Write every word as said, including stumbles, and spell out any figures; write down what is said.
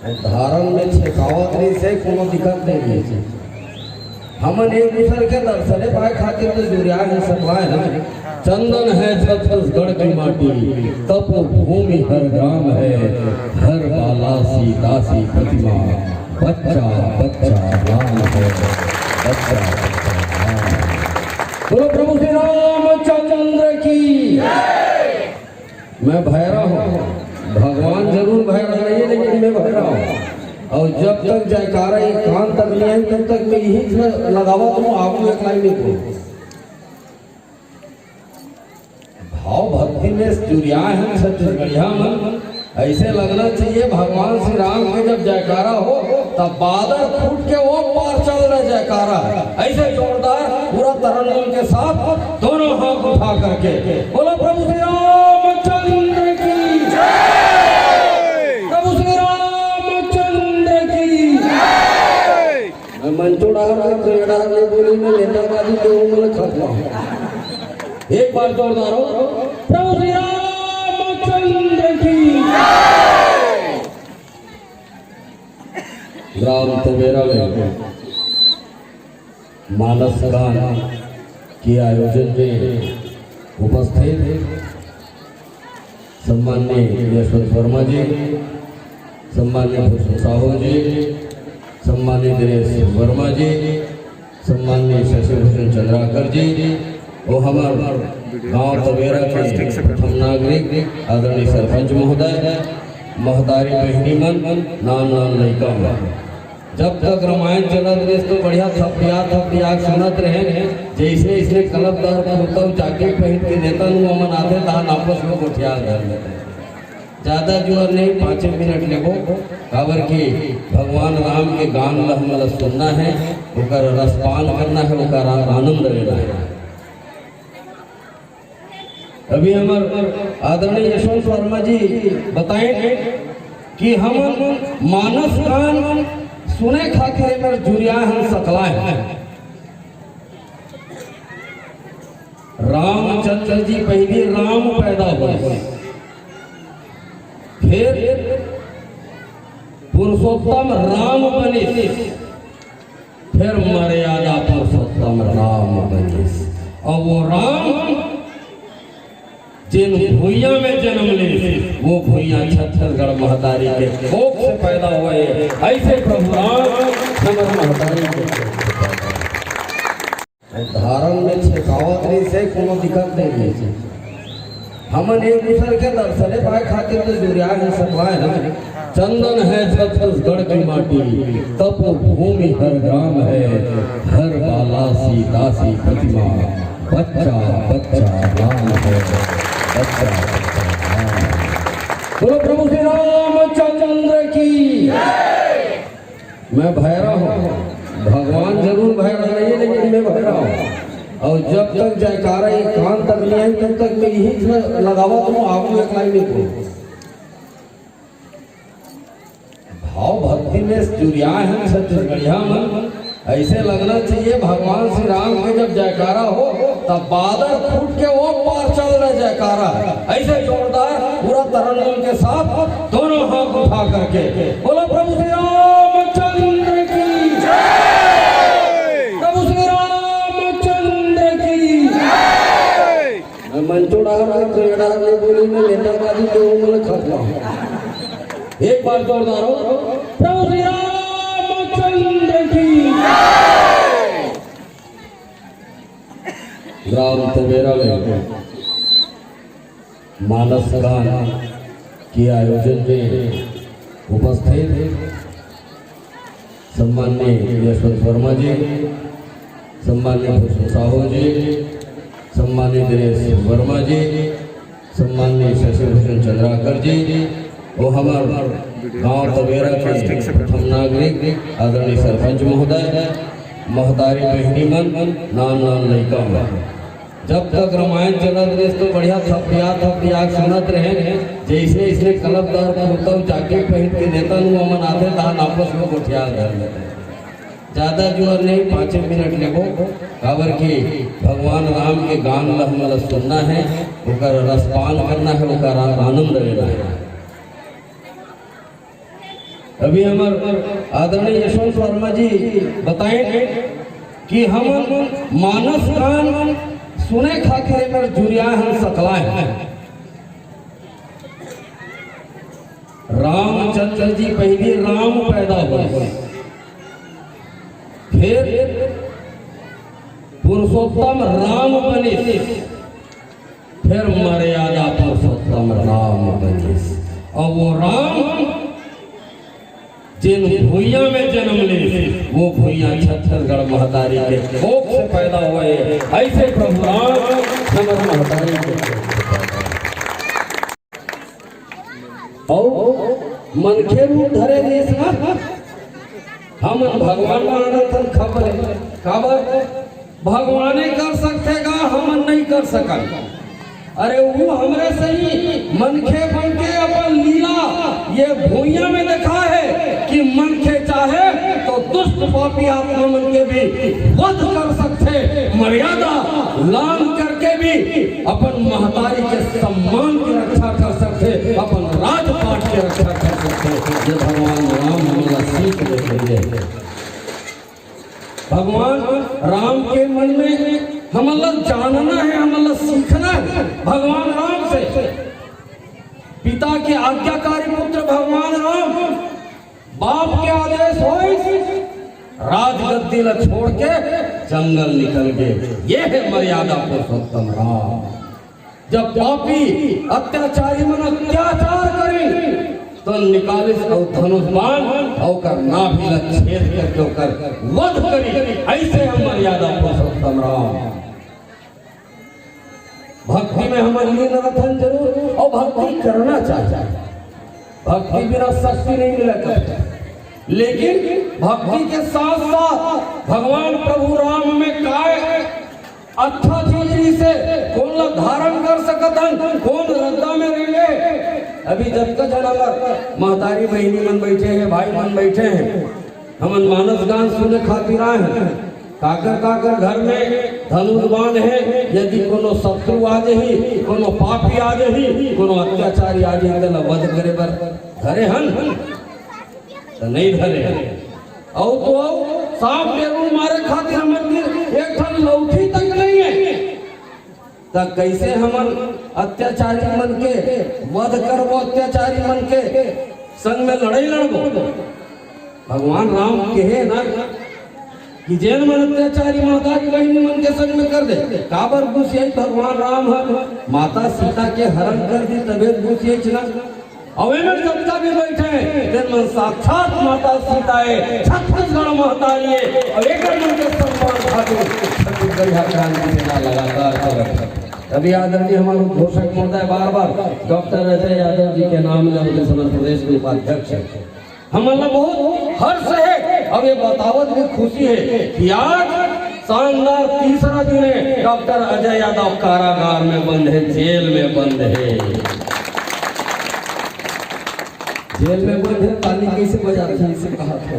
धारन में छेकावत रहिस हे, कोनो दिक्कत नइ रहिस हे। हमन एक दूसर के दर्शने पाए खातिर तो जुरिया हे, सकलाए हे। चंदन है छत्तीसगढ़ की माटी, तप भूमि हर ग्राम है, हर बाला सीता सी प्रतिमा, बच्चा बच्चा राम है, बच्चा बच्चा राम है। बोलो प्रभु श्री रामचंद्र की। मैं भैरा हूँ, भगवान जरूर भैरा नहीं है, लेकिन मैं भैरा हूँ। और जब तक जयकारा एक कान तक नहीं आए, तब तक मैं यही से लगावा तो आगू एक लाइन नहीं बोलूँ। भाव भक्ति में जुरिया हे छत्तीसगढ़िया मन। ऐसे लगना चाहिए भगवान श्री राम के जब जयकारा हो, तब बादल फूट के वो पार चल रहे जयकारा। ऐसे जोरदार पूरा तरन्नुम के साथ दोनों हाथ उठा करके बोलो, प्रभु श्री रामचंद्र की जय। प्रभु श्री रामचंद्र की जय। मैं मंचो डाहर के, तो ये डाहर नहीं बोली, मैं नेताबाजी के हूँ, मैं खत्म। एक बार जोरदार हो, प्रभु श्री रामचंद्र की। ग्राम तबेरा में मानस गान के आयोजन में उपस्थित सम्माननीय यशवंत वर्मा जी, सम्माननीय भूषण साहू जी, सम्माननीय दिनेश वर्मा जी, सम्माननीय शशि भूषण चंद्राकर जी, वो हमार गांव तबेरा के प्रथम नागरिक आदरणीय सरपंच महोदय, महतारी बहिनी मन, नान नान लइका मन, जब तक रामायण चलत रहिस तो बढ़िया थपड़िया थपड़िया सुनत रहे। जैसे इसने कलपदार कुर्ता अउ जैकेट पहन के नेता नु हमन आथे, तहान आपस में गोठिया धर लेथे। ज्यादा जुआर नहीं, पाँचे मिनट लेबो, काबर कि भगवान राम के गान ला हमन ला सुनना है, ओकर रसपान करना है, ओकर आ-, आनंद लेना है। अभी हमर आदरणीय यशवंत वर्मा जी बताए कि हम मानस गान सुने खातिर एकर जुरिया हम सकलाए हैं। रामचंद्र जी पहली राम पैदा हुए, फिर पुरुषोत्तम राम बने, फिर मर्यादा पुरुषोत्तम राम बनिस। और वो राम जिन भुइयां में जन्म ले, वो भुइयां छत्तीसगढ़ महतारी के कोख से पैदा हुए। ऐसे प्रभु राम हमर महतारी के कोख से पैदा हुए। धारन में छेकावत रहिस हे, कोनो दिक्कत नहीं रहिस हे। हमन एक दूसर के दर्शने पाए खातिर तो जुरिया हे, सकलाए हे। चंदन है छत्तीसगढ़ की माटी, तप भूमि हर ग्राम है, हर बाला सीता सी प्रतिमा, बच्चा बच्चा राम है, बच्चा बच्चा राम है। बोलो प्रभु श्री रामचंद्र की। मैं भैरा हूँ, भगवान जरूर भैरा नहीं है, लेकिन मैं भैरा हूँ। और जब तक जयकारा एक कान तक नहीं आए, तब तक मैं यही से लगावा तो आगू एक लाइन नहीं बोलूँ। भाव भक्ति में जुरिया हे छत्तीसगढ़िया मन। ऐसे लगना चाहिए भगवान श्री राम के जब जयकारा हो, तब बादल फूट के वो पार चल रहे जयकारा। ऐसे जोरदार पूरा तरन्नुम के साथ दोनों हाथ उठा करके बोलो, प्रभु श्री रामचंद्र की जय। प्रभु श्री रामचंद्र की जय। मैं मंचो डाहर हूँ, तो ये डाहर नहीं बोली, मैं नेताबाजी के हूँ, मैं खत्म। एक बार जोरदार हो, प्रभु श्री रामचंद्र की जय। ग्राम तबेरा में मानस गान के आयोजन में उपस्थित सम्माननीय यशवंत वर्मा जी, सम्माननीय भूषण साहू जी, सम्माननीय दिनेश वर्मा जी, सम्माननीय शशि भूषण चंद्राकर जी, वो हमार गांव तबेरा के प्रथम नागरिक आदरणीय सरपंच महोदय, महतारी बहिनी मन, नान नान लइका मन, जब तक रामायण चलत रहिस तो बढ़िया थपड़िया थपड़िया सुनत रहे। जैसे इसने कलपदार कुर्ता अउ जैकेट पहन के नेता नु हमन आथे, तहान आपस में गोठिया धर लेथे। ज्यादा जुआर नहीं, पाँचे मिनट लेबो, काबर कि भगवान राम के गान ला हमन ला सुनना है, ओकर रसपान करना है, ओकर आ-, आनंद लेना है। अभी हमर आदरणीय यशवंत वर्मा जी बताए कि हम मानस गान सुने खातिर एकर जुरिया हम सकला है। रामचंद्र जी पहली राम पैदा हुए, फिर पुरुषोत्तम राम बने, फिर मर्यादा पुरुषोत्तम राम बने। और वो राम जिन भुइयां में जन्म ले, वो भुइयां छत्तीसगढ़ महतारी के कोख से पैदा हुए। ऐसे प्रभु राम हमर महतारी के कोख से पैदा हुए। अउ मनखे रूप धरे रहिस ना, हमन भगवान मानत हन। खबर है, काबर? भगवाने कर सकथे गा, हमन नहीं कर सकन। अरे वो हमरे सही मनखे बन के अपन लीला ये भुइयां में देखा है कि मनखे चाहे तो दुष्ट पापी आत्मा मन के भी वध कर सकथे, मर्यादा लांघ करके भी अपन महतारी के सम्मान की रक्षा कर सकथे, अपन राजपाट की रक्षा कर सकथे। ये भगवान राम हमला सीख देथे। भगवान राम के मन में हमला जानना है, हमला सीखना है भगवान राम से। पिता के आज्ञाकारी पुत्र भगवान राम, बाप के आदेश होइस, राजगद्दी ला छोड़ के जंगल निकल गए। ये है मर्यादा पुरुषोत्तम राम। जब पापी अत्याचारी मन अत्याचार करिन, तो निकालिस अउ धनुष बाण अउ ओकर नाभि ला छेद करके ओकर वध करिन। ऐसे हम मर्यादा पुरुषोत्तम राम। भक्ति में हमन लीन रहथन जरूर, अउ भक्ति करना चाहिए। भक्ति बिना शक्ति नहीं मिला करता। लेकिन भक्ति के साथ साथ भगवान प्रभु राम में काय अच्छा चीज रहिसे, कोन ला धारण कर सकत हन, कोन रद्दा में रहिगे। अभी जतका झन हमर महतारी बहिनी मन बैठे हैं, भाई मन बैठे हैं, हमन मानस गान सुने खातिर आए हैं। काकर काकर घर में धनुष बाण है, यदि कोनो शत्रु आ जही, कोनो पापी आ जही, कोनो अत्याचारी आ जही, तेला वध करे बर धरे हन, त नहीं धरे हन। अउ तो अउ सांप बेंगुल मारे खातिर हमर तीर एक ठन लौठी तक नहीं है। त कैसे हमन अत्याचारी मन के वध करबो, अत्याचारी मन के संग में लड़ाई लड़बो? भगवान राम कहे ना कि जेन मन अत्याचारी महतारी बहिनी मन के संग में कर दे, काबर गुसियाई? भगवान राम ह माता सीता के हरण कर दी, तबे गुसियाई ना। अउ एमे जतका भी बैठे हैं, तेन मन साक्षात माता सीता है, छत्तीसगढ़ महतारी है, अउ एकर मन के सम्मान खातिर छत्तीसगढ़िया क्रांति सेना लगातार करत है। अभी आदरणीय हमारे उद्घोषक महोदय बार बार डॉक्टर अजय यादव जी के नाम ले, उनके समर प्रदेश के उपाध्यक्ष है। हमन ला बहुत हर्ष है अउ ये बतावत भी खुशी है कि आज शानदार तीसरा दिन है, डॉक्टर अजय यादव कारागार में बंद है, जेल में बंद है। जेल में बंद है, ताली कैसे बजाते हैं, इसे कहा था।